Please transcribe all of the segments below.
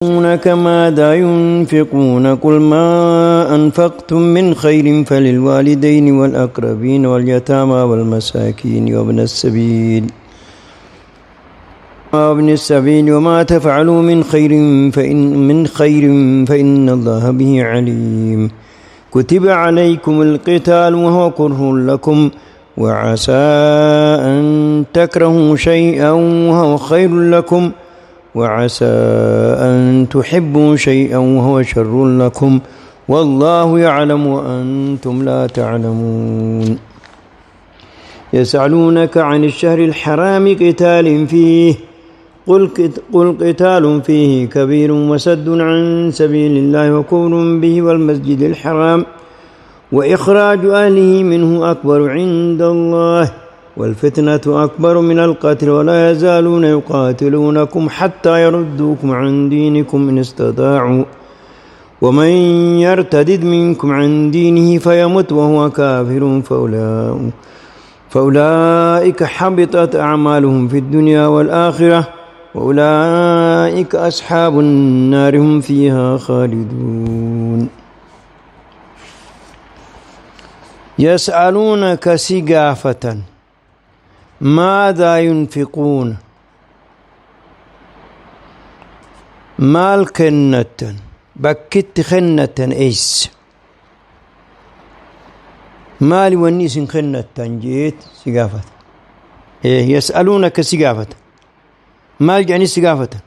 يسألونك ماذا ينفقون قل ما أنفقتم من خير فللوالدين والأقربين واليتامى والمساكين وابن السبيل وما تفعلوا من خير فإن الله به عليم. كتب عليكم القتال وهو كره لكم وعسى أن تكرهوا شيئا وهو خير لكم وعسى أن تحبوا شيئا وهو شر لكم والله يعلم وأنتم لا تعلمون. يسألونك عن الشهر الحرام قتال فيه قل قتال فيه كبير وصد عن سبيل الله وكفر به والمسجد الحرام وإخراج أهله منه أكبر عند الله والفتنة أكبر من القتل ولا يزالون يقاتلونكم حتى يردوكم عن دينكم إن استطاعوا ومن يرتد منكم عن دينه فيمت وهو كافر فأولئك حبطت أعمالهم في الدنيا والآخرة وأولئك أصحاب النار هم فيها خالدون. يسألونك si gaafatan ماذا ينفقون maal kennatan, bakkitti kennatan eessa, maali wanni isin kennattan jeet si gaafata. يسألونك si gaafata maal jedhanii si gaafatan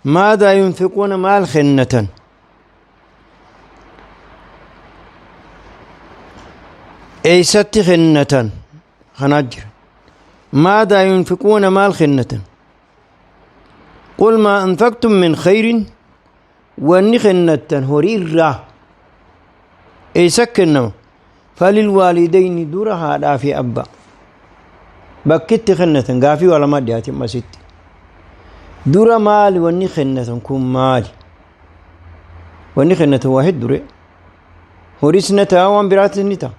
ماذا ينفقون maal kennatan eessatti kennatan kanaa jira. ماذا ينفقون maal kennatan قل ما أنفقتم من خير wanni kennattan horii irraa eessa kennama فللوالدين dura haadhaa fi abbaa bakkitti kennatan. Gaafii waa lama dhiyaate masitti dura maali wanni kennatan kun, maali wanni kennatan? Waa heddure, horiis na ta'a, waan biraatis ni ta'a.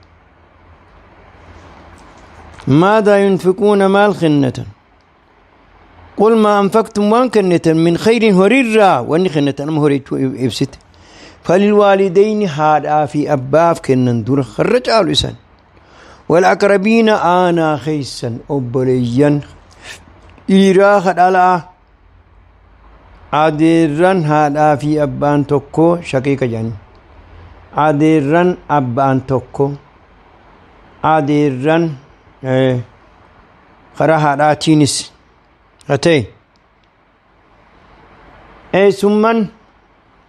ماذا ينفقون maal kennatan قل ما أنفقتم waan kennatan من خير horii irraa wanni kennatan amma horii ibsite فللوالدين haadhaa fi abbaaf kennan dura harra caalu isan والأقربين aanaa keeysan obboleeyyan dhiiraa kadhalaa adeerran haadhaa fi abbaan tokko shaqiiqa jedhanii adeerran abbaan tokko adeerran karaa haadhaatiinis haa ta'e eessumman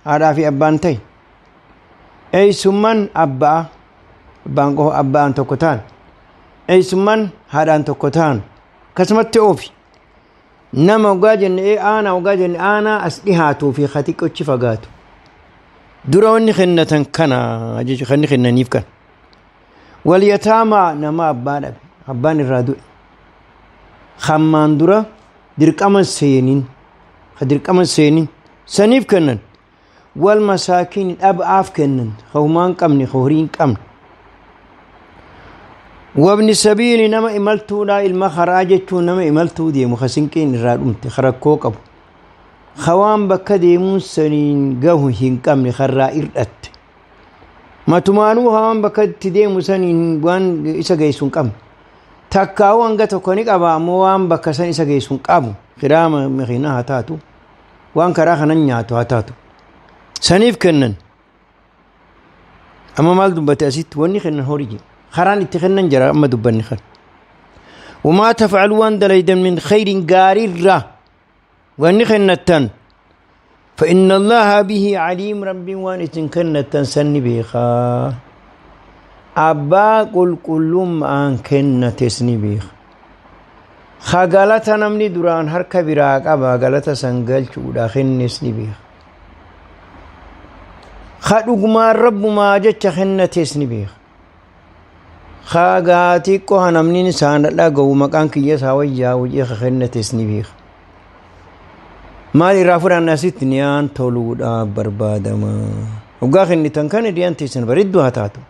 haadhaa fi abbaan ta'e eessumman abbaa abbaan qofa abbaan tokko ta'an eessumman haadhaan tokko ta'an akkasumatti oofi nama ogaa jenne aanaa ogaa jenne aanaa as dhihaatuu fi xiqqochi fagaatu dura wanni kennatan kana jechuudha kan kennaniif kan واليتامى nama abbaa dhabe, abbaan irraa du'e, hammaan dura dirqama seenin ka dirqama seenin saniif kennan والمساكين dhab'aaf kennan ka humaan qabne ka horii hin qabne وابن السبيل nama imaltuudha, ilma karaa jechuun nama imaltuu deemu ka sinqiin irraa dhumte ka rakkoo qabu ka waan bakka deemuun saniin gahu hin qabne karraa irdhatte matumaanuu waan bakka itti deemu saniin waan isa geessu hin qabne takkaa'uu hanga tokko ni qaba ammoo waan bakka san isa geessu hin qabu kiraama makiinaa haa taatu waan karaa kanan nyaatu haa taatu saniif kennan. Amma maal dubbate asitti? Wanni kennan horii jedhe karaan itti kennan jira amma dubbanni kan وما تفعلوا waan dalaydan من خير gaarirra wanni kennattan فإن الله به عليم rabbiin waan isin kennattan sanni beekaa abbaa qulqullummaan kennates ni beeka ka galata namni duraan harka biraa qaba galata san galchuudha kennes ni beeka ka dhugumaan rabbumaa jecha kennates ni beeka ka gaatii qoha namni isaan dhaga'u maqaan kiyya isaa wayyaa hojii ka kennates ni beeka. Maal irraa fudhanna asitti? Niyaan toluudhaaf barbaadama. Hoggaa kennitan kana niyaan teessan bareedduu haa taatu.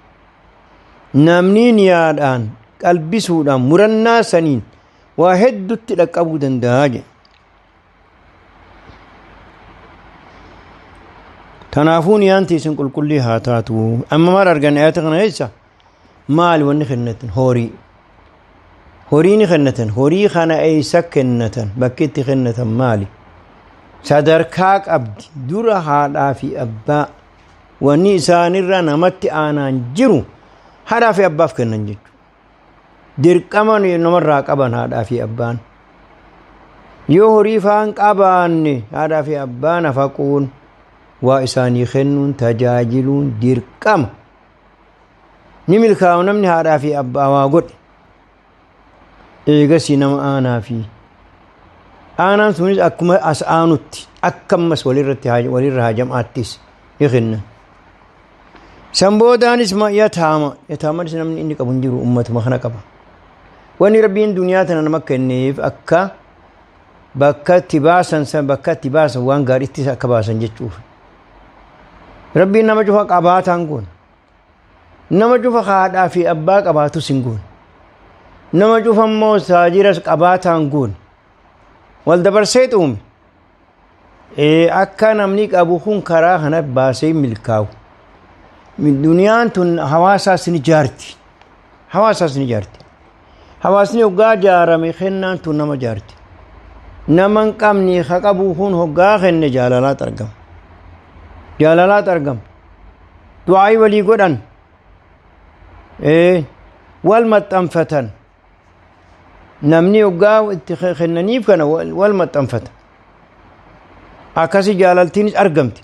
Namni niyaadhaan qalbisuudhaan murannaa saniin waa hedduutti dhaqqabuu danda'a jedhe. Tanaafuu niyaan teessan qulqullii haa taatu. Amma maal arganne ayata kana keessa? Maali wanni kennatan? Horii. Horii ni kennatan. Horii kana eessa kennatan? Bakki itti kennatan maali? Sadarkaa qabdi. Dura haadhaa fi abbaa. Wanni isaanirra namatti aanaan jiru haadhaa fi abbaaf kennan jechuudha. Dirqama namarraa qaban haadhaa fi abbaan. Yoo horii faan qabaanne haadhaa fi abbaa nafaquun waa isaanii kennuun tajaajiluun dirqama. Ni milkaa'u namni haadhaa fi abbaa waa godhe. Eegasii nama aanaa fi aanaan sunis akkuma as aanutti akka ammas walirratti walirra haajamaattis ni kenna. San boodaanis yataama yataamanis namni inni qabu hin jiru ummatuma kana qaba. Wanni Rabbiin duniyaa tana nama kenneef akka bakka itti baasan san bakka itti baasan waan gaariitti akka baasan jechuuf. Rabbiin nama cufa qabaataan goone. Nama cufa haadhaa fi abbaa qabaatus hin goone. Nama cufa immoo taajiras qabaataan goone. Wal dabarsee xuume. Akka namni qabu kun karaa kana baasee milkaa'u. Duniyaan tun hawaasaas ni jaarti. Hawaasaas ni jaarti. Hawaasni hoggaa jaarame kennaan tun nama jaarti. Nama hin qabne ka qabu kun hoggaa kenne jaalalaatu argama. Jaalalaatu argama. Du'aayii walii godhan. Wal maxxanfatan. Namni hoggaa itti kennaniif kana wal maxxanfata. Akkasi jaalaltiinis argamti.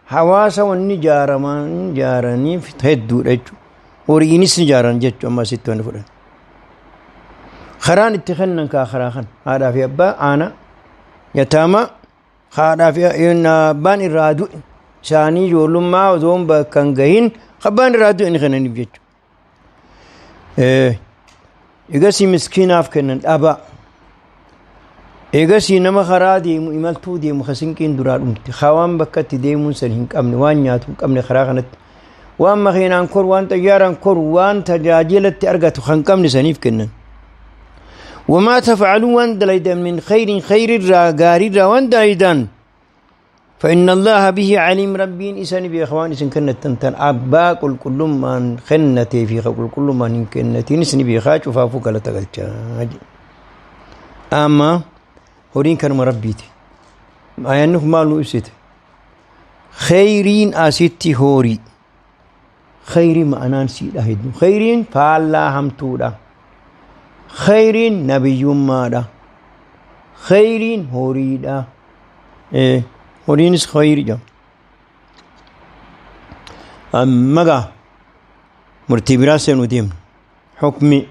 Hawaasa wanni jaaraman jaaraniif hedduudha jechuudha. Horiinis ni jaaran jechuudha amma asitti wanni fudhan. Karaan itti kennan kaa karaa kan haadhaa fi abbaa aana yataama haadhaa fi abbaan irraa du'e isaanii ijoollummaa osoo bakka hin gahin abbaan irraa du'e ni kennaniif jechuudha. Egasii miskiinaaf kennan dhabaa. Egasii nama karaa deemu imaltuu deemu ka sinqiin duraa dhumte hawaan bakka itti deemuun san hin qabne waan nyaatu hin qabne karaa kanatti waan makiinaan koru waan xayyaaraan koru waan tajaajilatti argatu kan qabne saniif kennan. Wamaa tafacaluu waan dalaydan min khayrin khayrirraa gaariirraa waan dalaydan فإن الله به عليم. ربين إسان بإخوان إسن كنت تنتن أبا قل كل من خنتي في قل كل من كنتي نسني بإخاج وفافو قال تقلت. أما هورين كانوا مربيتي أيانه مالو إسيت خيرين أسيتي هوري خيري ما أنا نسيت أهدو خيرين فالله همتودا خيرين نبي مادا خيرين هوريدا إيه horiinis khayri jedhama. Amma gaa murtii biraa seenuu deemna. Hukmi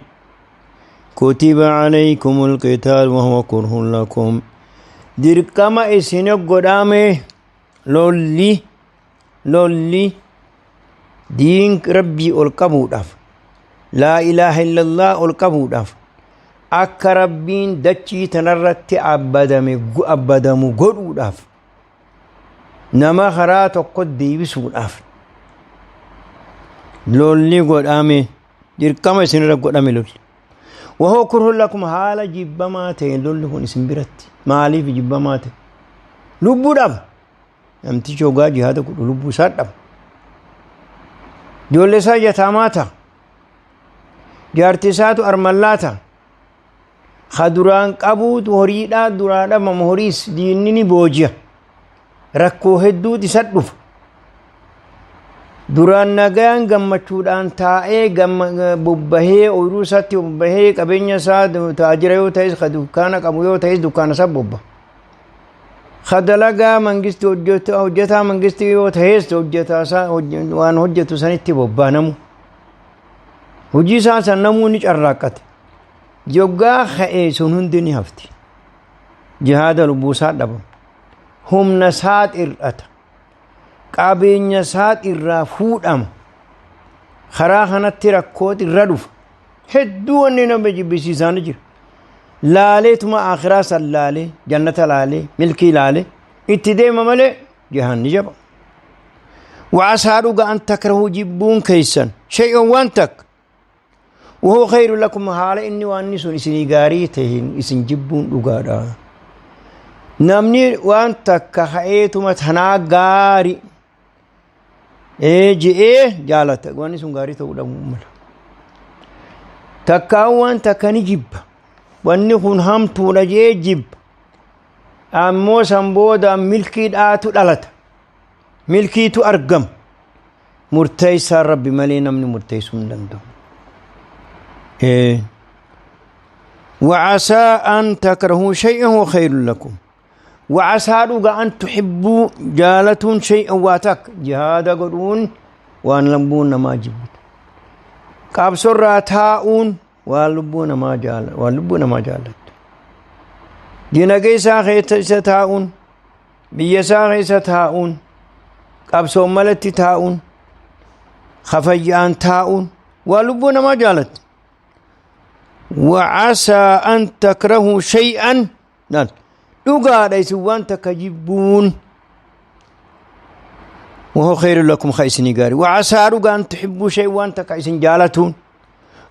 kutiba alaykum alqitaal wahuwa kurhun lakum. Dirqama isin godhame lolli lolli diin rabbii ol qabuudhaaf laa ilaaha illallah ol qabuudhaaf akka rabbiin dachii tanarratti abbadamu godhuudhaaf nama karaa tokko deebisuudhaaf lolli godhame dirqama isinirra godhame lolli. Wahoo kurhun lakum haala jibbamaa ta'e lolli kun isin biratti maaliif jibbamaa ta'e lubbuu dhaba namtichi hoggaa jihaada godhu lubbuu isaa dhaba ijoollee isaa jataamaa ta'a jaarti isaatu armallaa ta'a ka duraan qabuutu horiidhaa duraa dhabama horiis diinni ni booji'a. Rakkoo hedduutu isa dhufa. Duraan nagaan gammachuudhaan taa'ee bobbahee ooyiruu isaatti bobbahee qabeenya isaa taajira yoo ta'es ka dukkaana qabu yoo ta'es dukkaana isaa bobba. Ka dalagaa mangistii hojjetaa mangistii yoo ta'es hojjetaa isaa waan hojjetu sanitti bobbaa namu. Hojii isaa san namuu ni carraaqqate. Yoggaa ka'ee sun hundi ni hafti. Jihaada lubbuu isaa dhaba. Humna isaa xir'ata. Qabeenya isaa irraa fuudhama. Karaa kanatti rakkooti irra dhufa. Hedduu wanni nama jibbisiisaan jira. Laaleetuma akhiraa san laalee, jannata laalee, milkii laalee itti deema malee jihaanni jaba. Waasaa dhuga an takrahuu jibbuun keessan shay'an waan takka. وهو خير لكم حال إني وأني سن إسني غاري تهين إسن جبون dhugaadha. Namni waan takka ka'eetuma tanaa gaarii Je'ee jaalata. Wanni sun gaarii ta'uu dhabuu mala. Takkaan waan takka ni jibba. Wanni kun hamtuudha je'ee jibba. Ammoo san booda milkiidhaatu dhalata. Milkiitu argama. Murteessaan Rabbi malee namni murteessuu hin danda'u. وعسى أن تكرهوا شيئا هو خير لكم وعسى أن تحبوا جالة شيئا واتك جهاد قدون وأن لبون ما جبت قابسر تاؤون وأن ما جال وأن ما جالت دينجي ساخي تاؤون بيساخي تاؤون قابسو ملت تاؤون خفيان تاؤون وأن ما جالت وعسى أن تكرهوا شيئا نعم لقى ليس وان تكجبون وهو خير لكم خيسني قاري وعسى رقى أن تحبوا شيئا وان تكعسن جالتون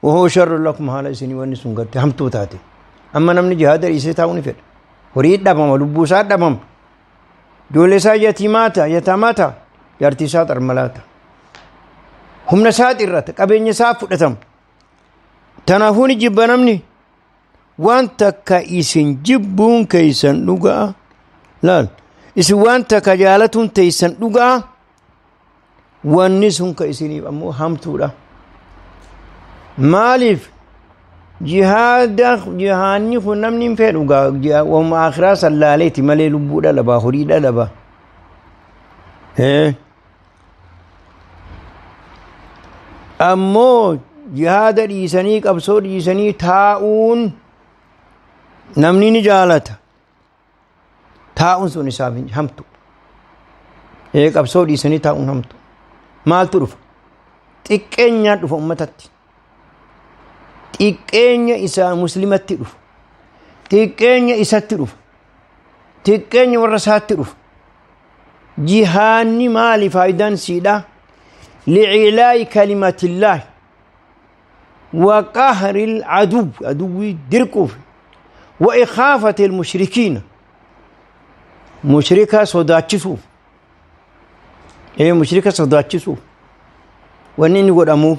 وهو شر لكم هالا إسني وانسون قرتي هم توتاتي أما نمني جهاد رئيسي تاوني فير وريد دبم ولبوسات دبم جولسا يتيماتا يتاماتا يارتسات أرملاتا هم نسات إراتك أبين يساف فتتم تنافوني جبا نمني وان تكا إسن جبون كيسن لغا لا إسن وان تكا جالتون تيسن لغا وانسون كيسني أمو همتو لا مالف جهاد جهاني خو نمني فين لغا وهم آخرا سلاليتي مالي لبو دا لبا خري دا لبا أمو جهاد dhiisanii qabsoo dhiisanii taa'uun namni ni jaalata. Taa'uun sun isaaf hamtu. Qabsoo dhiisanii taa'uun hamtu. Maaltu dhufa? Xiqqeenyaan dhufa uummatatti. Xiqqeenya isaa muslimatti dhufa. Xiqqeenya isatti dhufa. Xiqqeenya warra isaatti dhufa. Jihaanni maali faayidaan siidhaa? Li'ilaa'i kalimatillaahi. وقهر العدو عدو درقوف وإخافة المشركين مشركة صداتشسوف إيه مشركة صداتشسوف ونين يقول أمو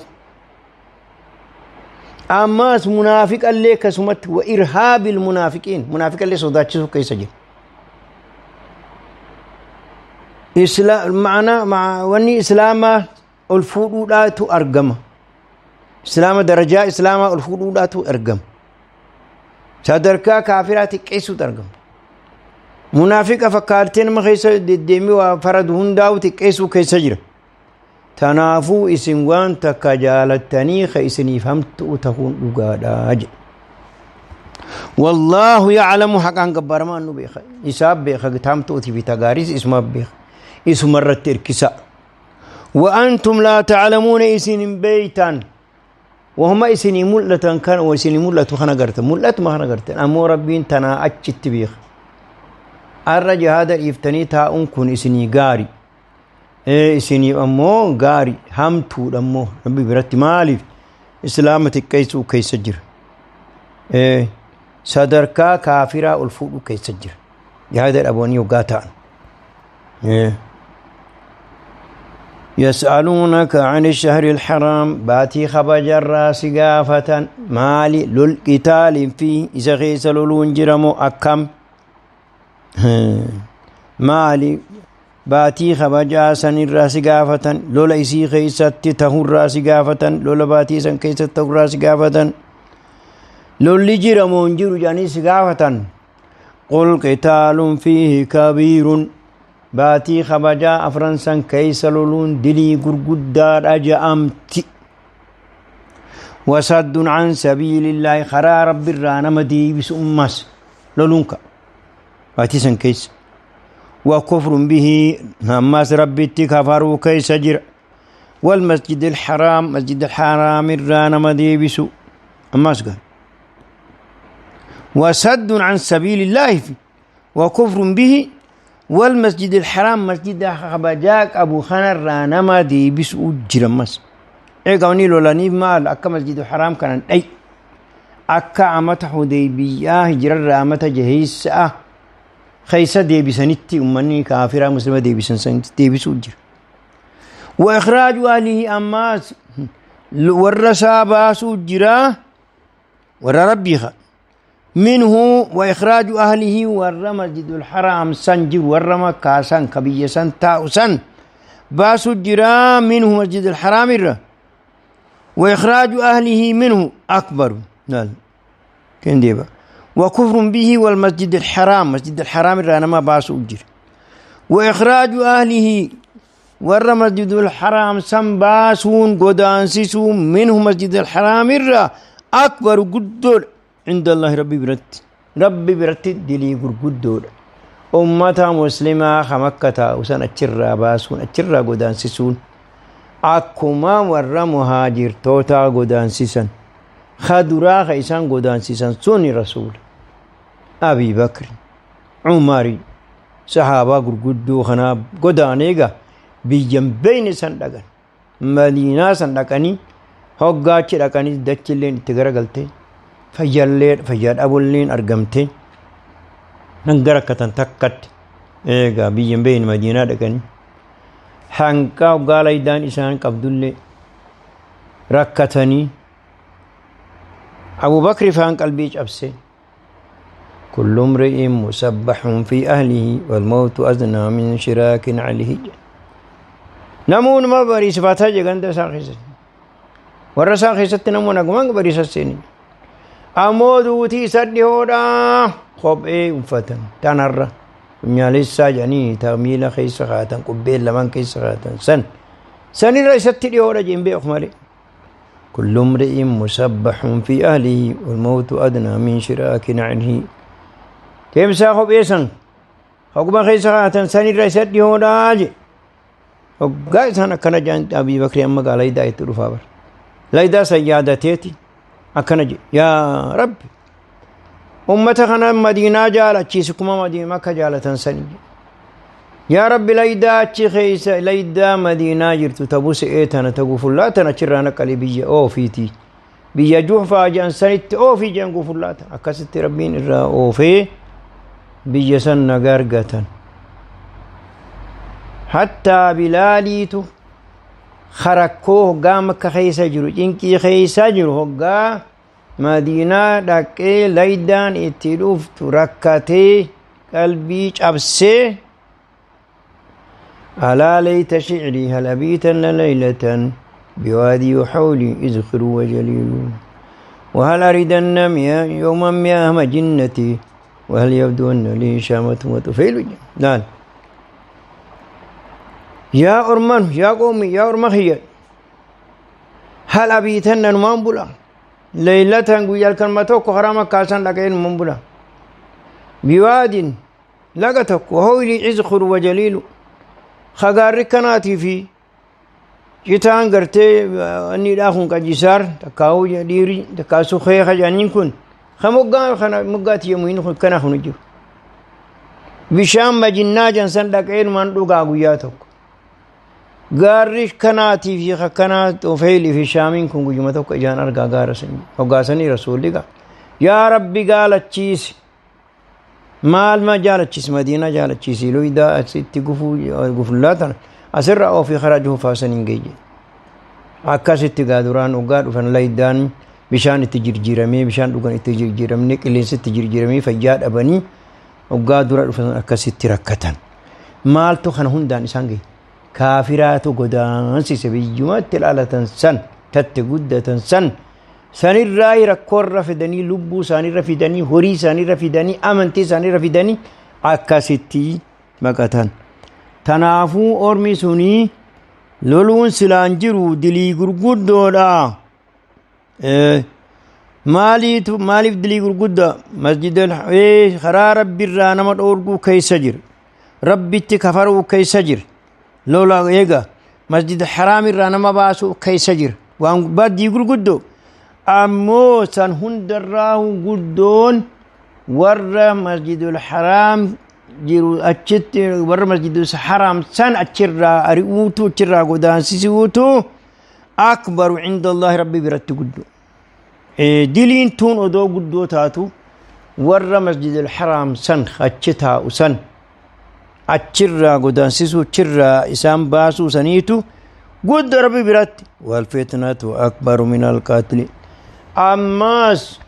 أماس منافق اللي كسمت وإرهاب المنافقين منافق اللي صداتشسوف كيس جي إسلام معنا مع وني إسلام الفروضات أرقمه إسلام درجة إسلام الفروضات أرقم صدرك كافرات كيسو ترقم منافق فكارتين ما خيس ددمي وفرد هنداو تكيسو كيسجر تنافو إسنوان تكجالتني خيسني فهمت وتكون لقاداج والله يعلم حقا قبر ما أنه بيخ إساب بيخ تامت في تغاريس اسمه بيخ اسم مرة تركسا وأنتم لا تعلمون إسن بيتا وهم إسني ملة كان وإسني ملة خنا قرت ملة ما خنا قرت أمو ربين تنا أتشت بيخ الرجل هذا يفتني تا أنكون إسني قاري إيه إسني أمو قاري هم تود أمو ربي برت مالي إسلامتك كيس وكيس سجر إيه صدركا كافرة الفوق كيس سجر هذا الأبوني وقاتان إيه يسألونك عن الشهر الحرام باتي خبج الراس قافة مالي للقتال فيه إذا خيس لولون جرمو أكم مالي باتي خبج سن الراس قافة لولا إسي خيست تهو الراس قافة لولا باتي سن خيست تهو الراس قافة لولي جرمو انجر جانيس قافة قل قتال فيه كبير باتي خبجا أفرنسا كيس لولون دلي قرقدار أجأمت وصد عن سبيل الله خرا رب الرانا مدي بس أمس لولونك باتي سن كيس وكفر به هماس ربي كفروا كيس جر والمسجد الحرام مسجد الحرام الرانا مدي بس أمس قال وصد عن سبيل الله وكفر به والمسجد الحرام مسجد خبجاك أبو خنر رانما دي بس أجرمس إيه قوني لولاني مال أكا مسجد الحرام كان أي أكا عمت حديبية هجر رامت جهيس خيسة دي بسنتي أمني كافرة مسلمة دي بسنتي دي بس أجر وإخراج أهله أماس ورسا باسو جرا ور ربيها منه وإخراج أهله ور مسجد الحرام سنجر ور مكة سن كبية سن تاء سن باسو جرا منه مسجد الحرام الر وإخراج أهله منه أكبر كنديبا وكفر به والمسجد الحرام مسجد الحرام الر ما باسو جر وإخراج أهله ور مسجد الحرام سن باسون قدانسيسون منه مسجد الحرام الر أكبر قدر عند الله ربي برت ربي برت دلي قدر أمة مسلمة خمكة وسن أتشرا باسون أتشرا قدانسيسون أكما ور مهاجر توتا قدانسيسن خدرا خيسان قدانسيسن سوني رسول أبي بكر عمري صحابة قدو خنا قدانيغا بيجنبين سندقن مدينة سندقني هقاتش دقني دچلين تغرغلتي فيالين فيال أبولين أرقمتي ننقركة تكت إيغا بيجنبين مدينة دقني حنكا وقال إيدان إسان قبدولي ركتني أبو بكر فان قلبي أبسي كل امرئ مسبح في أهله والموت أدنى من شراك عليه نمون ما بريس فاتها جغند ساخيست ورا ساخيست نمون أقوان بريس السيني أمودوتي سدي هودا خب إيه وفتن تنرى نياليسا جاني تاميلا خيس خاتن قبيل لمن كيس خاتن سن سن رئيست دي هودا جيم أخمالي كل امرئ مسبح في أهله والموت أدنى من شراك عنه تمسا خب إيه حكم خيس خاتن سن رئيست دي هودا جي وقال أنا كان جان أبي بكر أما قال ليدا يترفع ليدا سيادتي أكن يا رب أمتك أنا مدينة جالة تشيسكما مدينة مكة جالة تنسني يا رب ليدا تشيخيس ليدا مدينة جرت تبوس إيتنا تقول لا تنا قلبي أو فيتي بيجوه فاجان سنت أو في جان قفلات أكست ربين الرا أو في بيجسن نجارجة حتى بلاليتو خركوه قام كخيسة جرو جنكي خيسة جرو هقا مدينة دكي ليدان اتلوف تركتي قلبي أبسي ألا ليت شعري هل أبيتن ليلة بوادي حولي إذخر وجليل وهل أردن يوما مياه مجنتي وهل يبدو أن لي شامة وطفيل نعم يا أرمان يا قومي يا أرمخية هل أبيتن نمامبولا ليلة قيال كلمتوك حرامك كاسان لكين نمامبولا بواد لقتك وهولي عزخر وجليل خقاركناتي في جيتان قرتي أني لاخون كجسار تكاو جديري تكاسو خيخ جانين كن خمقان خنا مقات يمين خن كنا خنجو بشام مجنة جنسان لكين من لقا قياتك غارش كناتي في خكنات وفيلي في شامين كن قجمتك جان أرقا غارسني وقاسني رسولي يا ربي قالت تشيس مال ما جالت تشيس مدينة جالت تشيس لو إذا أسيت قفو قفلاتنا أسر أو في خراجه فاسنين جيجي أكاسيت قادران وقاد وفن ليدان بشان تجرجيرمي بشان دوغان تجرجيرمي كلينس تجرجيرمي فجاد أبني وقادران وفن أكاسيت ركتن مالتو خن هندان إسانجي كافرات قدان سيسبيجمات تلالة سن تتقدة سن سن الرأي ركور رفدني لبو سن رفدني هوري سن رفدني أمنتي سن رفدني أكاسيتي مكتن تنافو أرمي سوني لولون سلانجرو دلي غرغود دولا مالي مالي دلي غرغود مسجد خرا ربي رانا مدورغو كيسجر ربي تكفرو كيسجر لولا إيجا مسجد الحرام رانا ما باسو كيسجر وان بدي غرغودو أمو سن هندراه غدون ور مسجد الحرام جيرو أشت ور مسجد الحرام سن أشرا أريوتو أشرا قدان سيسوتو أكبر عند الله ربي برت قدو دلين تون أدو قدو تاتو ور مسجد الحرام سن أشتها وسن أشرا قدان سيسو أشرا إسام باسو سنيتو Guddoo Rabbi biratti. Walfitnatu akbaru min alqatli. Ammaas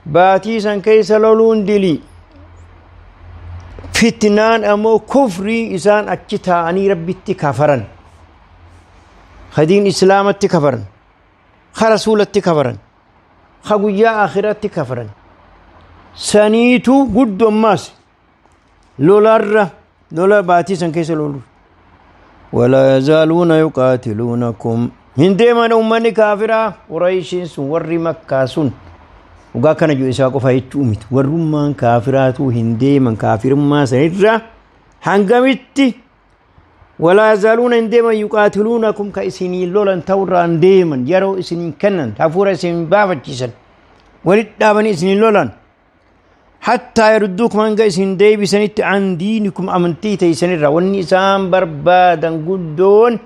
baatii san keessa loluun dilii. Fitnaan ammoo kufrii isaan achi taa'anii Rabbitti kafaran. Hadiin Islaamatti kafaran. Ka Rasuulatti kafaran. Ka guyyaa akhiratti kafaran. Saniitu guddoo ammaas lolarra lola baatii san keessa lolu. Walaa yazaaluuna yuqaatiluunakum. Hin deeman uummanni kaafiraa Qurayshiin sun warri Makkaa sun dhugaa kana jiru isaa qofa jechuu miti. Warrummaan kaafiraatuu hin deeman kaafirummaa sanirra hangamitti walaa yazaaluuna hin deeman yuqaatiluunakum ka isinii lolan ta'urraa hin deeman yeroo isiniin kennan hafuura isin baafachiisan walitti dhaabanii isiniin lolan. Hattaa yarudduukum hanga isin deebisanitti an diinikum amantii teessanirra wanni isaan barbaadan guddoon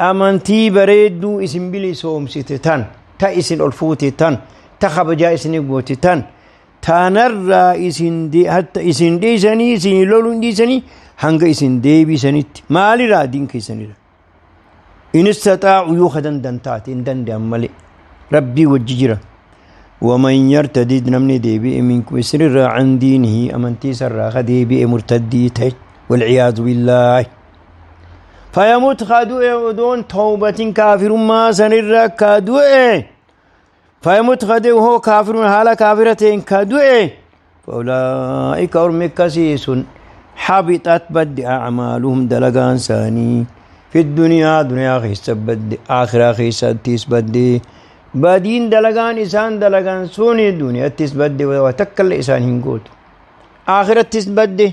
amantii bareedduu isin bilisoomsite tan ta isin ol fuute tan ta kabajaa isin goote tan tanarraa isin hatta isin dhiisanii isin loluun dhiisanii hanga isin deebisanitti maalirraa diin keessanirra. In istaxaa'u yoo ka dandan taate hin danda'an malee Rabbii wajji jira. Waman yartadid namni deebi'e minkum isinirraa an diinihi amantii isarraa ka deebi'e murtaddii ta'e walciyaadu billaahi. Fayamut ka du'e odoon tawbatin kaafirummaa sanirra ka du'e. Fayamut ka du'e hoo kaafirun haala kaafira ta'een ka du'e. Faulaa'ika ormi akkasii sun habixat badde acmaaluhum dalagaan isaanii fi duniyaa duniyaa keessa badde akhiraa keessattis badde badiin dalagaan isaan dalagan suni duniyattis badde waa takka illee isaan hin gootu akhirattis badde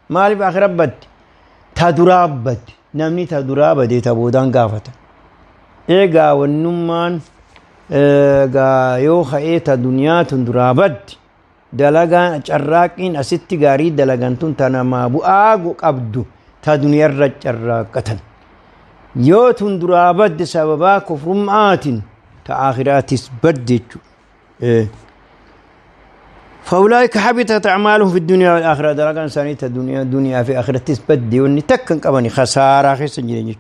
maaliif akhira badde ta duraa badde namni ta duraa badee ta boodaan gaafata eegaa wannummaan egaa yoo ka'ee ta duniyaa tun duraa badde Dalagaan carraaqqiin asitti gaarii dalagan tun ta namaa bu'aa qabdu ta duniyarra carraaqqatan. Yoo tun duraa badde sababaa kufrummaatiin ta aakhiraatis badde jechuudha. فأولئك حبطت أعمالهم في الدنيا والآخرة دلقان ساني الدنيا دنيا في آخرة بدي وني تكن قبني خسارة خسن جرين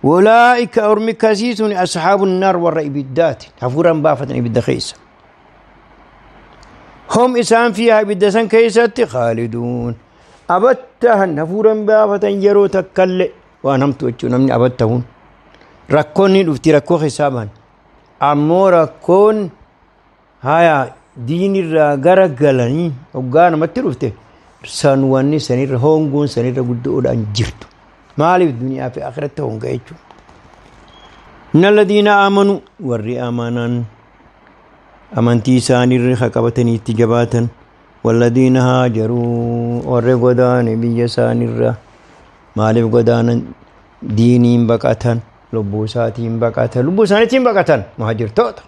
أولئك أرمي كاسيسون أصحاب النار والرئبدات حفورا بافة إبدا خيسة هم إسان فيها إبدا سن كيسة خالدون أبتهن حفورا بافة يرو تكل وأنهم توجون من أبتهن ركوني لفتي ركو حسابا أمو ركون هايا دين الرا غلاني وغانا ما تروفته سنواني سنير هونغون سنير قدو أنجرتو maaliif duniyaa fi akhiratti honga jechuudha. Inna alladhiina aamanu warri amanan amantii isaaniirra haa qabatanii itti jabaatan walladhiina haajaruu warri godaane biyya isaaniirra maaliif godaanan diiniin baqatan lubbuu isaatiin baqatan lubbuu isaaniitiin baqatan muhaajirtoota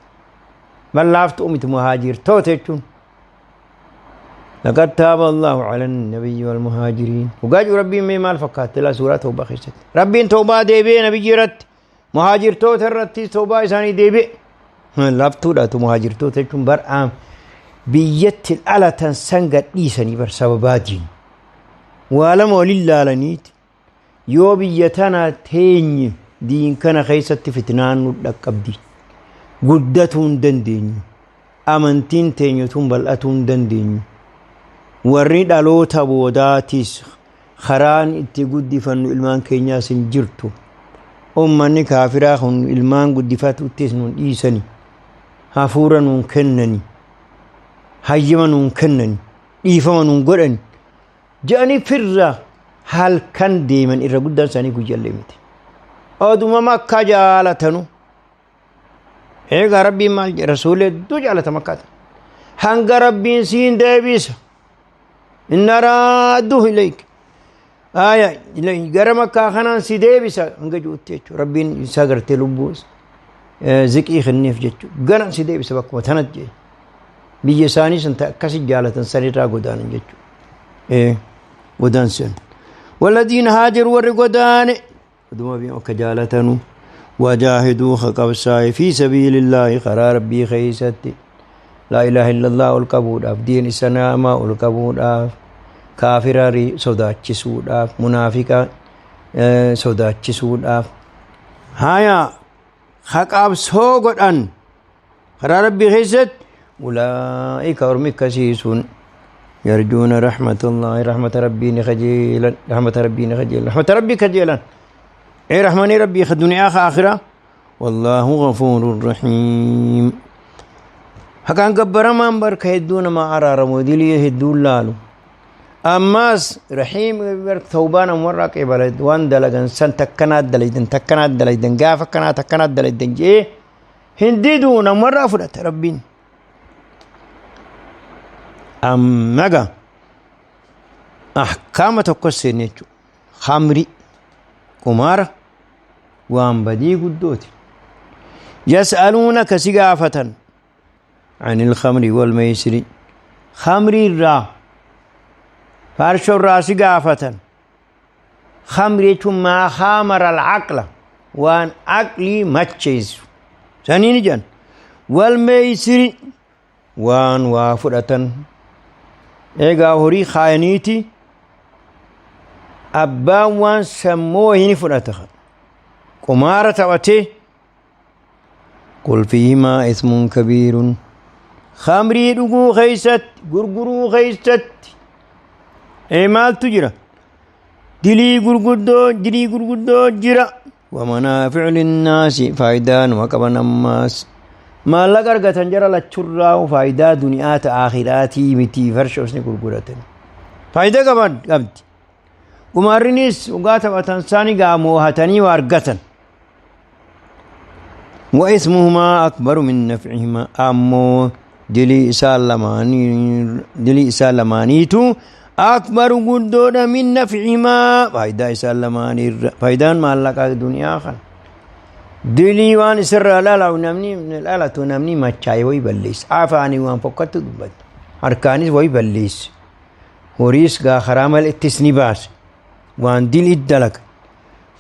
mallaaftu miti muhaajirtoota jechuun. لقد تاب الله على النبي والمهاجرين وقال ربي ما مال فكات لا سورة توبة خيست ربي توبة ديبي نبي رت مهاجر تو ترتي توبة إساني ديبي لفتو لا مهاجر تو تكون برآم بيت الآلة سنقت إيساني بر سبباتين ولم ولله لنيت يو بيتنا تيني دين كان خيست فتنان لقبدي قدتون دندين أمنتين تينيتون بلأتون دندين warri dhaloota boodaatis karaan itti guddifannu ilmaan keenyaas hin jirtu. Ummanni kaafiraa kun ilmaan guddifatuttis nuun dhiisani. Hafuura nuun kennani. Hayyama nuun kennani. Dhiifama nuun godhani. Jedhanii firra halkan deeman irra guddaan isaanii guyyaallee miti. Oduma Makkaa jaalatanu. Eegaa Rabbiin maal jedha rasuulli hedduu jaalata Makkaata. Hanga Rabbiin siin deebisa. Inna raadduhu ilayk. Aya gara Makkaa kanaan si deebisa hanga jirutti jechuudha. Rabbiin isaa gartee lubbuu ziqii kenneef jechuudha. Gara si deebisa bakkuma tanatti jedhe. Biyya isaanii sun akkasi jaalatan sanirraa godaanan jechuudha. Godaansan. Waladiina haajaru warri godaane. Oduma biyya akka jaalatanu. Wajaahiduu qabsaa'e fi sabiilillaahi karaa Rabbii keessatti. Laa ilaaha illallah ol qabuudhaaf diin islaamaa ol qabuudhaaf kaafira sodaachisuudhaaf munaafiqa sodaachisuudhaaf Haya haqaabsoo godhan karaa Rabbii keessatti ulaa'ika ormi akkasii sun yarjuuna rahmatullahi, rahmata Rabbii ni kajeelan, rahmata Rabbii ni kajeelan, rahmata Rabbii kajeelan. Ee rahmanii Rabbii ka duniyaa ka akhiraa. Wallaahu ghafuurun rahiim. Haqaan gabbaramaan barka hedduu nama araaramu, dilii hedduun laalu. Ammaas rahiim tawbaa namarraa qeebala, waan dalagan san takkanaa dalaydan, takkanaa dalaydan, gaafa akkanaa takkanaa dalaydan jee hin diduu, namarraa fudhata Rabbiin. Ammaga ahkaama tokko seenne jechuudha. Khamri, qumaara, waan badii guddooti. Yas'aluunaka, si gaafatan, anil khamri wal meysiri, khamri irraa, faarshoo irraa si gaafatan. Khamri jechuun maa khamara al-aqla, waan aqlii macheessu saniin jedhan. Wal meysiri, waan waa fudhatan, eegaa horii kaayaniiti abbaan waan sammoo hin fudhata, qumaara taphatee. Qul fiihimaa ismun kabiirun, khamrii dhuguu keeysatti, gurguruu keeysatti ee maaltu jira? Dilii gurguddoo, dilii gurguddoo jira. Wamanaaficu linnaasi, faayidaa numa qaban, ammaas maallaqa argatan jara lachurraa, faayidaa duniyaa ta aakhiraatii miti. Farshoosni gurguratan faayidaa qaban qabdi. Qumaarrinis dhugaa taphatan isaanii gaa moohatanii waa argatan. وإثمهما أكبر من نفعهما، أمو dilii isaa lamaaniitu أكبر guddoodha من نفعهما, faayidaa isaa lamaaniirra. Faayidaan maallaqaa duniyaa kana, dilii waan isirraa dhalawu, namni dhalatu, namni machaa'e wayi balleessa, afaanii waan fokkattu dubbata, harkaanis wayi balleessa, horiis gaa karaa malee ni baase, waan dilii dalaga.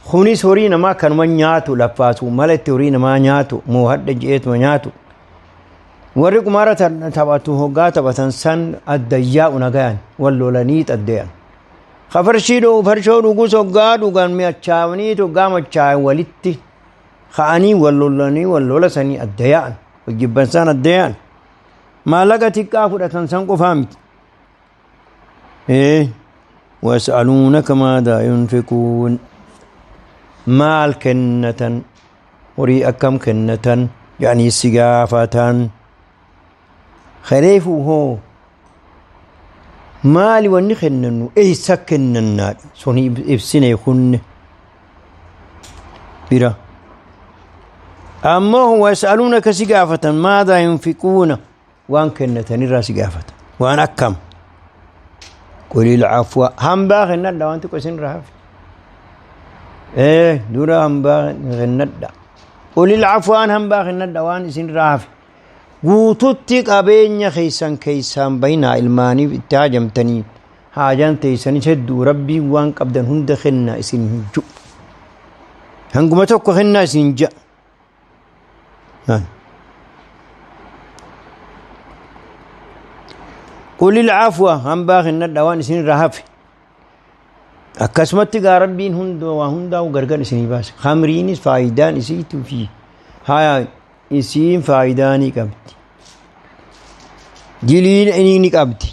Kunis horii namaa kanuma nyaatu, laffaasu malatti horii namaa nyaatu, moohadha je'eetuma nyaatu. Warri qumaara taphatu hoggaa taphatan san addayyaa'u, nagayan wal lolanii xaddayan. Ka farshoo dhugus hoggaa dhugan machaa'anii, hoggaa machaa'an walitti ka'anii wal lolanii, wal lola sanii addayaa'an, wal jibban san addayaa'an. Maallaqa xiqqaa fudhatan san qofaa miti. ويسألونك ماذا ينفقون, maal kennatan, horii akkam kennatan jedhanii si gaafatan. Kareefuu hoo maali wanni kennannu, eessa kennannaadha sun ibsine kunne bira. Ammoo ويسألونك, si gaafatan, ماذا ينفقون, waan kennatanirraa si gaafatan, waan akkam. قل العفو, hambaa kennadha, waan xiqqoo isinirraa hafe dura hambaa kennadha. قل العفو, waan hambaa kennadha, waan isinirraa hafe. Guututti qabeenya keessan keessaan bayinaa ilmaaniif itti haajamtanii, haajaan teessanis hedduu. Rabbiin waan qabdan hunda kennaa isin hin ji'u, hanguma tokko kennaa isin hin ja'a. قل العفو, hambaa kennadha, waan isinirraa hafe. Akkasumatti gaa Rabbiin hunda waa hundaa'u gargar isinii baase. Khamriinis faayidaan isiituu fi haya isiin faayidaa ni qabdi, dilii ni qabdi,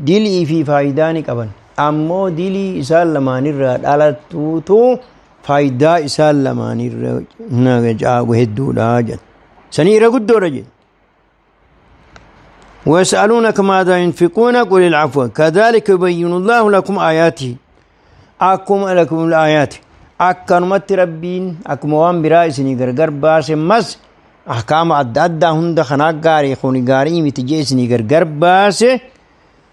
dilii fi faayidaa ni qaban. Ammoo dilii isaan lamaanirraa dhalattuutu faayidaa isaan lamaanirra caagu hedduudha jedha, sanii irra guddoodha jedha. ويسألونك ماذا ينفقون قل العفو كذلك يبين الله لكم آياته, akkuma لكم الآيات, akkanumatti Rabbiin akkuma waan biraa isinii gargar baase mas ahkaama adda addaa hunda kanaa gaarii, kuni gaarii miti jee isinii gargar baase,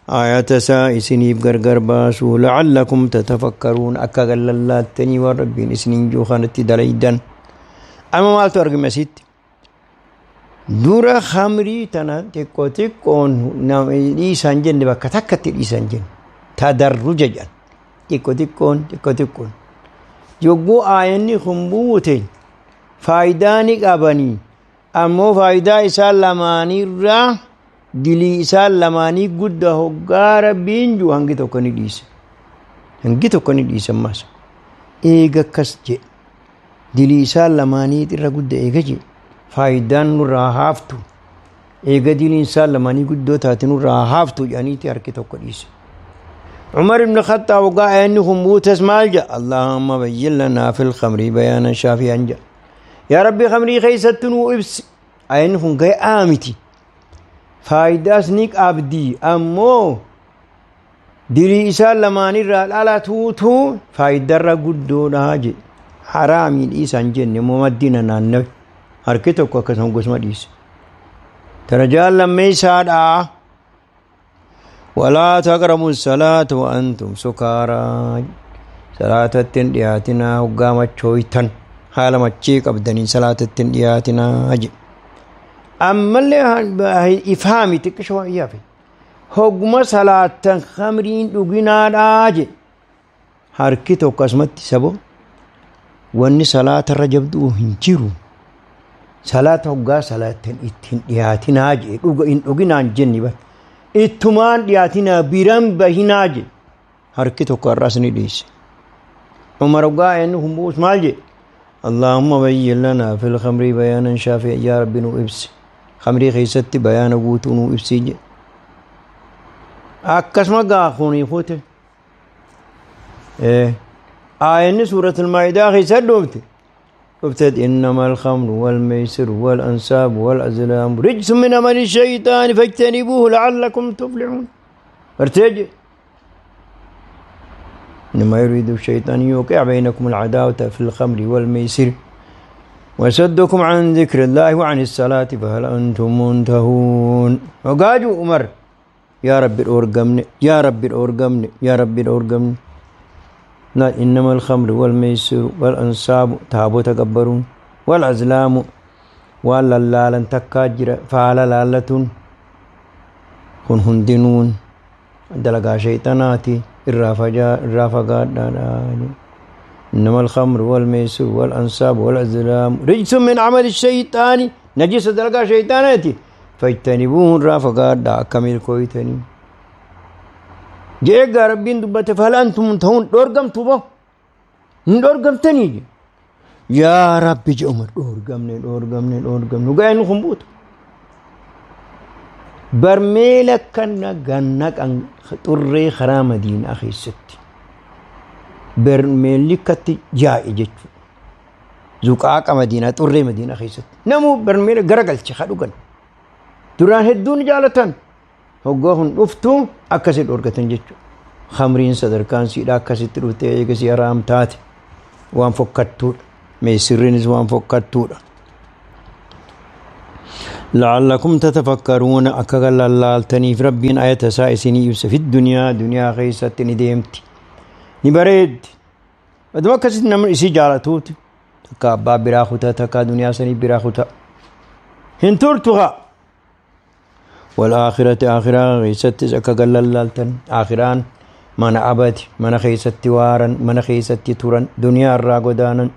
ayata isaa isiniif gargar baasu. لعلكم تتفكرون, akka gallallaattanii waan Rabbiin isiniin jiru kanatti dalaydan. Amma maaltu argame asitti? Dura khamrii tana xiqqoo xiqqoon dhiisan jenne, bakka takkatti dhiisan jenne, tadarruja jedhan, xiqqoo xiqqoon, xiqqoo xiqqoon. Yogguu aayanni kun buute faayidaa ni qabanii, ammoo faayidaa isaan lamaanirraa dilii isaan lamaanii guddaa hoggaa Rabbiin jiru hangi tokko ni dhiise, hangi tokko ni dhiise. Ammas eega akkas jedhe. Dilii isaan lamaanii irra gudda eega jee faayidaan nurraa haaftu eega diliin isaan lamaanii guddoo taate nurraa haaftu jedhaniiti harki tokko dhiise. Umar ibn Khattaab waggaa ayanni kun buutes maal jedha? Allahumma bayyin lanaa fil khamrii bayaanan shaafiyan jedha. Yaa Rabbi khamrii keessatti nuu ibsi. Ayanni kun ga'aa miti. Faayidaas ni qabdi ammoo dilii isaan lamaanirraa dhalatuutu faayidarra guddoodha jedhe. Haraamii dhiisan jenne immoo maddina naannawe. Harki tokko akkasuma gosuma dhiise. Darajaan lammeessaadha. Walaa taqrabu salaata wa antum sukaaraa. Salaatatti hin dhiyaatinaa hoggaa machooytan haala machii qabdanii salaatatti hin dhiyaatinaa jedhe. Ammallee ifaami xiqqisho waan yaafe. Hogguma salaattan khamriin dhuginaadhaa jedhe. Harki tokko asumatti sabo wanni salaatarra jabduu hin jiru. Salaata hoggaa salaattan ittiin dhiyaatinaa jedhe dhuga hin dhuginaan jenni bara. Ittumaan dhiyaatinaa biran bahinaa jedhe. Harki tokko har'as ni dhiise. Umar hoggaa inni kun bu'us maal jedhe? Allahumma bayyin lanaa fil khamrii bayaanan shaafi'a yaa Rabbi nuu ibsi. Khamrii keessatti bayaana guutuu nuu ibsi jedhe. Akkasuma gaa kunii fuute. Aayanni suuratul Maa'idaa keessa dhufte. Dhufteet innamal khamru wal meeysiru wal ansaabu wal azlaamu rijsun min amali shaytaani fajtanibuuhu la'allakum tuflixuun. Bartee jedhe. إنما يريد الشيطان يوقع بينكم العداوة في الخمر والميسر ويصدكم عن ذكر الله وعن الصلاة فهل أنتم منتهون. وقاجوا عمر يا رب الأورقمني يا رب الأورقمني يا رب الأورقمني. لا إنما الخمر والميسر والأنصاب تابوا تكبرون والأزلام ولا لا تكاجر فعل لالة كن هندنون دلقا شيطاناتي الرافقات. إنما الخمر والميسر والأنصاب والأزلام رجس من عمل الشيطان نجس دلقا شيطاناتي فاجتنبوه الرافقات دا كمل كويتني. جيغا ربين دبت فهل أنتم منتهون دورقم توبة دورقم تاني يا ربي جي عمر دورقمني دورقمني دورقمني وقاين خنبوت برميلك كنا جنك أن طري خرام دين أخي الست برميلك جاء جت زقاق مدينة طري مدينة أخي الست نمو برميل غرقلش خدوغن duraan hedduun jaalatan hoggaa kun dhuftu akkasitti dhorkatan jechuudha. Khamriin sadarkaan siidhaa akkasitti dhuftee eegasii haraam taate waan fokkattuudha. Meessirriinis waan fokkattuudha. La'allakum tatafakkaruuna akka lallaaltaniif rabbiin ayata isaa isinii ibsa fi duniyaa duniyaa keessatti ni deemti. Ni bareeddi. Aduma akkasitti namni isii jaalatuuti. Takka abbaa biraa kutaa takka duniyaa sanii biraa kutaa. Hin turtu haa. والآخرة آخرة خيست أكا قللالتن آخران من أبد من خيست وارا من خيست تورا دنيا الراغدانا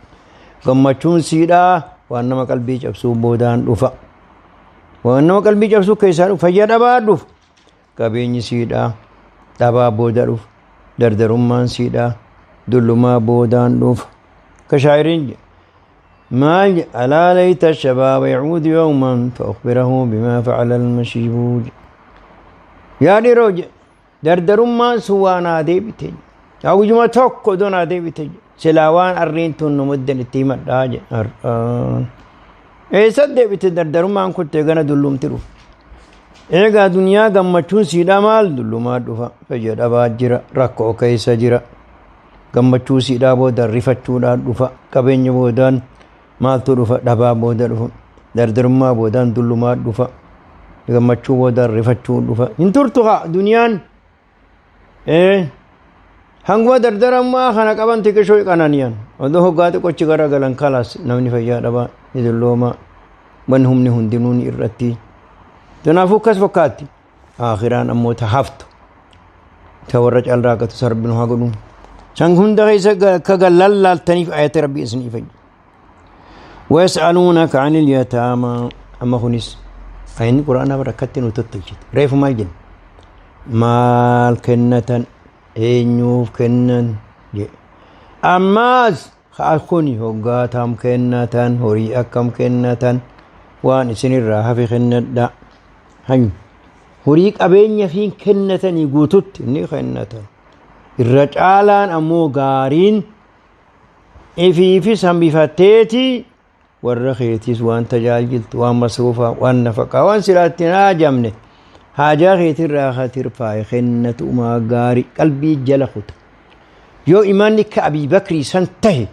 قمتشون سيدا وأنما قلبي جبسو بودان رفا وأنما قلبي جبسو كيسان فجر أباد رف قبيني سيدا دابا بودا رف دردرمان سيدا دلما بودان رف كشاعرين ما ألا ليت الشباب يعود يوما فأخبره بما فعل المشيب. يا روج دردرما سوانا ديبتي أو جمع توكو دونا ديبتي سلاوان أرين تون مدن التيمة راج إيه سد ديبتي دردرما كنت غنا دلوم ترو إيغا دنيا غمچون سيدا مال دلوما دفا فجر أباجرا ركو كيسا جرا غمچو سيدا بودا رفتشو دفا قبين بودان maaltu dhufa dhabaa booda dhufa dardarummaa boodaan dullumaa dhufa gammachuu boodaan rifachuu dhufa hin turtu haa duniyaan hanguma dardarummaa kana qaban xiqqishoo qananiyan odoo hoggaa xiqqochi garagalan kalaas namni fayyaa dhabaa ni dullooma wanni humni hundinuu ni irratti kanaafuu akkas fakkaatti aakhiraan ammoo ta haftu ta warra calraaqatu sarbinu haa godhu san hunda keessa akka gallallaaltaniif ayata rabbii isinii fayyu. ويسألونك عن اليتامى أما خنس أين القرآن بركة وتتجد ريف مال جن مال كنة إنيوف كنن أماز Kuni hoggaatam kennatan, horii akkam kennatan, waan isinirraa hafe kennadha. Horii qabeenya fi kennatanii guututti ni kennatan. Irra caalaan ammoo gaariin ifiifis hambifatteeti warra keetiis waan tajaajiltu, waan masruufaa, waan nafaqaa, waan silaatti hin haajamne haajaa keetirraa hatirfaaye kennatu umaa gaarii qalbii jala kuta. Yoo imaanni akka Abii Bakrii san tahe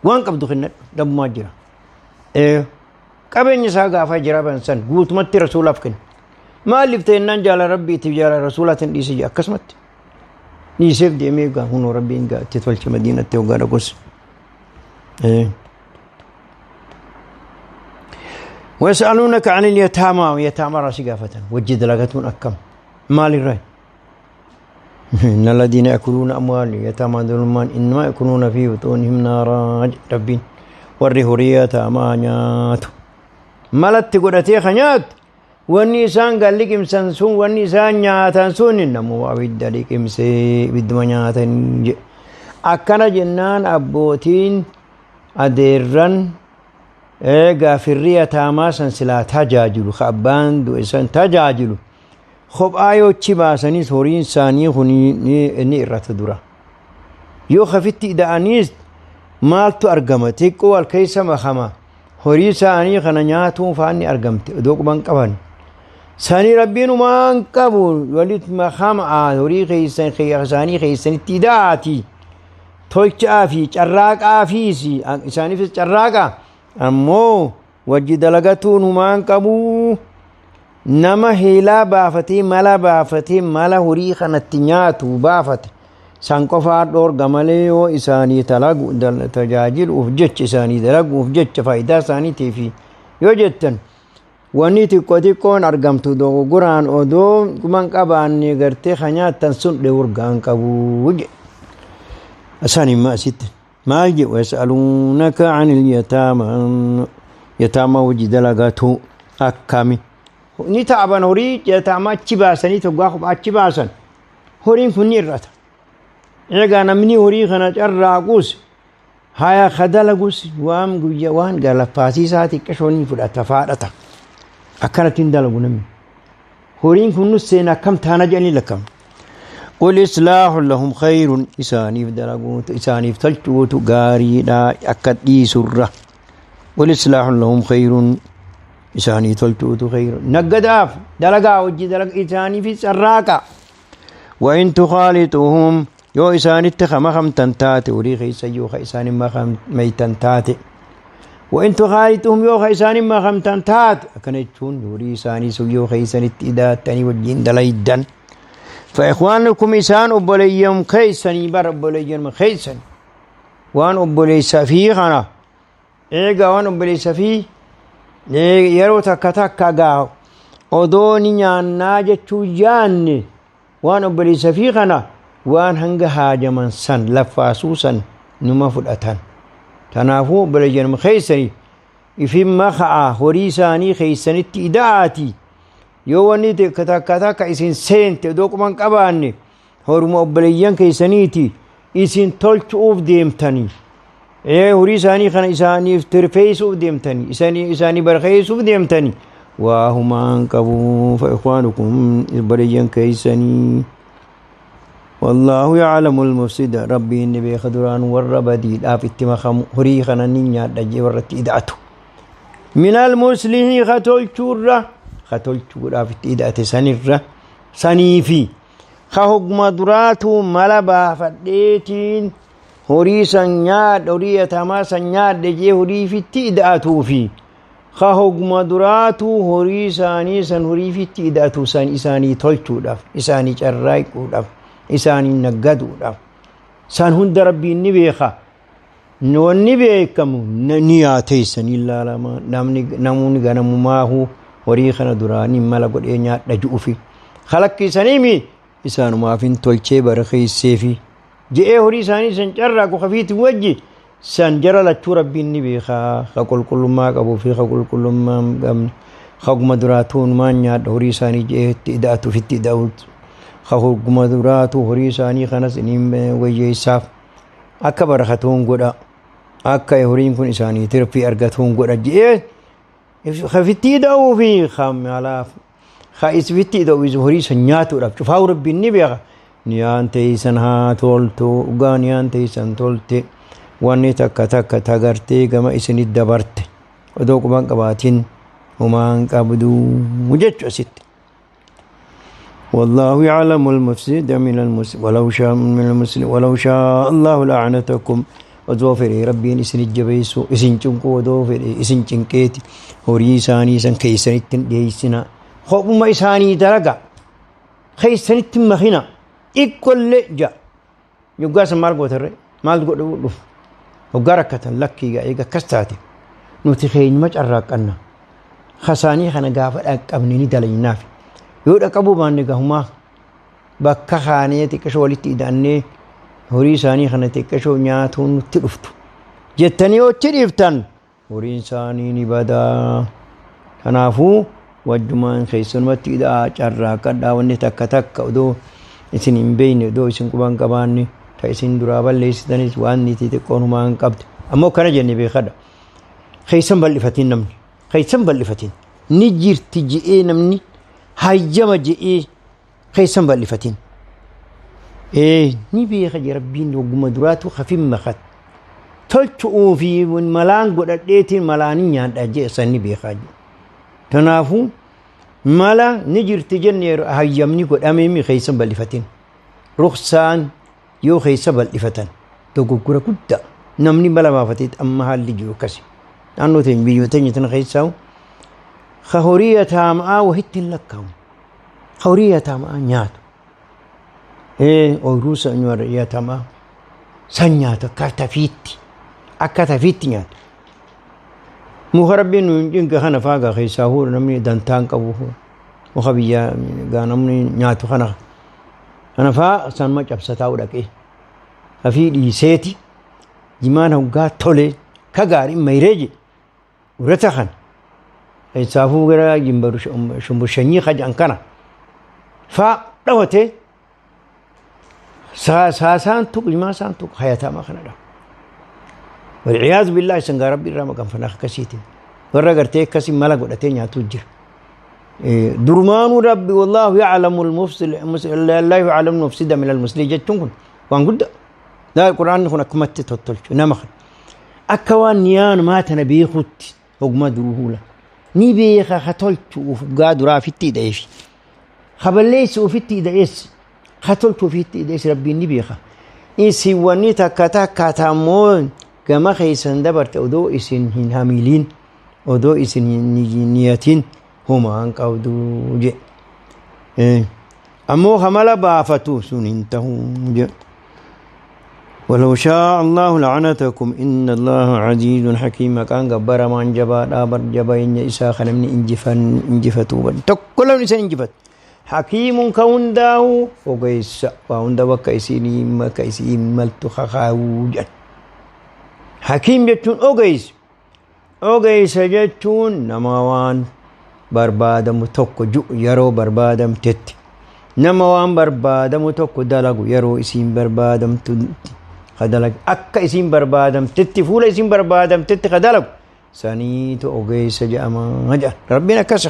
waan qabdu kennadhu dhabbumaa jira. Qabeenya isaa gaafa jira san guutumatti rasuulaaf kenna. Maaliif ta'ennaan jaala rabbiitiif jaala rasuulaatiin dhiise jira akkasumatti. Dhiiseef deemee gaa hunoo rabbiin gaa itti tolche madiinatti hoggaa dhaqus. ويسألونك عن اليتامى، يتامى راسي قافة وجد لقتون أكم مال الرأي. إن الذين يأكلون أموال اليتامى ظلما إنما يأكلون في بطونهم نارا. ربين warri yataamaa nyaatu malatti godhatee ka nyaatu wanni isaan gan liqimsan sun, wanni isaan nyaatan sun namuma abidda liqimsee ibidduma nyaatan jedhe. Akkana jennaan abbootiin adeerran gaafirri yataamaa san silaa tajaajilu, ka abbaan du'e san tajaajilu, kophaa yoo achi baasanis horiin isaanii kun ni irrata dura. Yoo kafitti ida'aniis maaltu argama? Xiqqoo wal keessa makama. Horii isaanii kana nyaatuun faan ni argamte odoo quban qaban. Sanii rabbiin waan qabu walitti makama horii keessan isaanii keessanitti ida'aati. Tolchaa fi carraaqaa fiis isaaniifis carraaqa. Ammoo wajji dalagatuun humaan qabu. Nama heelaa baafatee mala baafatee mala horii kanatti nyaatu baafate san qofaa dhoorga malee yoo isaanii tajaajiluuf jecha isaanii dalaguuf jecha faayidaa isaaniitiif yoo jettan wanni xiqqoo xiqqoon argamtu dogoggoraan odoo quban qabaanne gartee ka nyaattan sun dhoorgaan qabu jedhe. Isaan immoo asitti maal jedhu? Yasaluunaka anil yataamaa, yataamaa hojii dalagatu akkami? Ni ta'aban horii yataamaa achi baasanii toggaa kophaa achi baasan horiin kun ni hir'ata. Egaa namni horii kana carraaquus haya ka dalagus waan guyyaa waan galaffaasiisaa xiqqashoo ni fudhata faadhata. Akkanatti hin dalagu namni. Horiin kun nus seena akkam taana jedhanii lakkaa'u. Qul islaahu lahum khayrun, isaaniif dalaguutu isaaniif tolchuutu gaariidha akka dhiisurra. Qul islaahu lahum khayrun, isaanii tolchuutu khayrun. Naggadaaf dalagaa hojii dalagaa isaaniifis carraaqa. وإن تخالطوهم yoo isaanitti ka makamtan taate horii keessa yoo ka isaanin makamtan taate, وإن تخالطوهم yoo ka isaanin makamtan taate, akkana jechuun horii isaanii sun yoo keeysanitti idaattanii wajjin dalaydan, فإخوانكم isaan obboleeyyan keeysanii bara obboleeyyan keeysan waan obboleeysa fi kana eega waan obboleeysa fi yeroo takka takka gaa odoo ni nyaannaa jechuu yaanne waan obboleeysa fi kana waan hanga haajaman san laffaasuu san numa fudhatan. Kanaafuu obboleeyyan keeysanii ifin maka'a horii isaanii keeysanitti ida'aati. Yoo wanni takka takka isin seente odoo quban qabaanne horuma obboleeyyan keeysaniiti isin tolchuuf deemtanii. Horii isaanii kana isaaniif tirfeessuuf deemtanii, isaanii barkeessuuf deemtanii. Waa humaan qabu fa ikhwaanukum obboleeyyan keeysanii. والله يعلم المفسد، ربي إني بيخ دران ور بدي لا في اتمخم هري خنا نيا دجي ورت إدعته من المسلم خطول شورة خطول شورة في إدعته سنرة سنيفي خهق مدراتو ملبا فديتين هري سنياد هري يتما سنياد دجي هري في إدعته في خهق مدراتو هري ساني سن هري في إدعته سن إساني تول شورة إساني جراي كورة isaanii naggaduudhaaf san hunda rabbiin ni beeka. Wanni beekamu ni yaateessanii ilaalama namni namoonni ganamumaahu horii kana duraanii mala godhee nyaadha ju'ufi kalakkisaniimi isaanumaaf hin tolchee barkeesseefi je'ee horii isaanii san carraaqu kafiitiin wajji san jara lachuu rabbiin ni beeka, ka qulqullummaa qabuu fi ka qulqullummaa hin qabne kaguma duraatuun maan nyaadha horii isaanii je'ee itti ida'atuuf itti ida'uutu hoguma duraatu horii isaanii kanas inni wayyeessaaf akka barakatuun godha. Akka horiin kun isaanii tirfii argatuun godha je'ee kafittii da'uu fi kamalaaf isfitti da'uu horii san nyaatuudhaaf cufaa'u rabbiin ni beeka. Niyaan teeysan haa toltu, dhugaa niyaan teeysan tolte, wanni takka takka tagartee gama isinit dabarte odoo quban qabaatin homaan qabduu jechu asitti. والله يعلم المفسد من المسلم ولو شاء من المسلم ولو شاء الله لعنتكم. Odoo fedhe rabbiin isin jabeessu, isin cinqu odoo fedhe isin cinqeeti horii isaanii san keeysanitti hin dhiyeessina, kophuma isaanii dalaga keeysanitti hin makina xiqqollee ja yoggaa san maal gootarre, maal godhu dhufu hoggaa rakkatan lakkii eega akkas taate nuti keenyuma carraaqqanna, kasaanii kana gaafa dhaqqabne ni dalaynaaf, yoo dhaqqabuu baanne gahumaa bakka kaanee xiqqashoo walitti ida'annee horii isaanii kana xiqqashoo nyaatuun nutti dhuftu jettanii yoo itti dhiiftan horiin isaanii ni badaa. Kanaafuu wajjumaan keessumatti ida'aa carraaqqadhaa, wanni takka takka odoo isin hin beekne, odoo isin quban qabaanne ta isin duraa balleessitanis waan niitii xiqqoon humaa hin qabdu. Ammoo kana jenne beekadha. Keessan bal'ifatiin, namni keessan bal'ifatiin ni jirti je'ee, namni hayyama je'ee keessan bal'ifatiin. Ni beeka je rabbiin hogguma duraatu hafin makat tolchu'uu fi malaan godhadheetiin malaanii nyaadha jee san ni beekaa je. Kanaafuu mala ni jirti jenne hayyamni godhamee keessan bal'ifatiin. Ruksaan yoo keessa bal'ifatan dogoggora guddaa namni mala baafatee amma haalli jiru akkasi. Naannoo teenya biyyoota teenya tana keessaa ka horii yataamaa wahitti hin lakkaa'u. Ka horii yataamaa nyaatu. Ooyiruu yataamaa san nyaatu akka tafiitti, akka tafiitti nyaatu. Muka rabbiin nu hin kana faagaa keessaa fuudha namni dantaa hin qabu. Muka biyyaa gaa namni nyaatu kana. Kana faa sanuma cabsataa dhaqee. Hafii dhiiseeti jimaan hoggaa tole ka gaariin mayree jedhe urata kana. Keessaafuu gara shumbushanyii kajan kana faa dhawatee saasaan tuqu jimaa isaan tuqu hayatamaa kana dhawu. Walciyaadu billaahi sangaa rabbi irraa maqanfanaa akkasiitiin warra gartee akkasii mala godhatee nyaatu jira. Durumaanuu rabbi wallaahu yaclamu laa yaclamu mufsida min almuslim jechuun kun waan guddaa. Quraanni kun akkumatti tottolchu nama kana. Akka waan niyaan maatana beekutti ogummaa duruu huula. Ni beeka ha tolchu gaa duraa ofitti hidha'eefi. Ha balleessu ofitti hidha'ees. Ha tolchu ofitti hidha'ees rabbiin ni beeka. Isin wanni takka takka taammoo gama keessan dabarte odoo isin hin hamiliin, odoo isin hin niyatin homaa hin qabdu jedhe. Ammoo hamala baafatu sun hin ta'u jedhe. ولو شاء الله لعنتكم إن الله عزيز حكيم. كان جبر من جبا دابر جبا إن إسا خنمني إنجفن إنجفتو بل تكلم إنسان إنجفت حكيم كون داو وقيس وعند وكيسيني ما كيسي ملت خخاوجا. حكيم جتون أوغيس أوغيس جتون نماوان بربادم توك جو يرو بربادم تت نماوان بربادم توك دلقو يرو إسين بربادم تت خدلق akka isin barbaadamtetti fuula isin barbaadamtetti ka dalagu saniitu ogeessa jedhama jedha rabbiin akkas.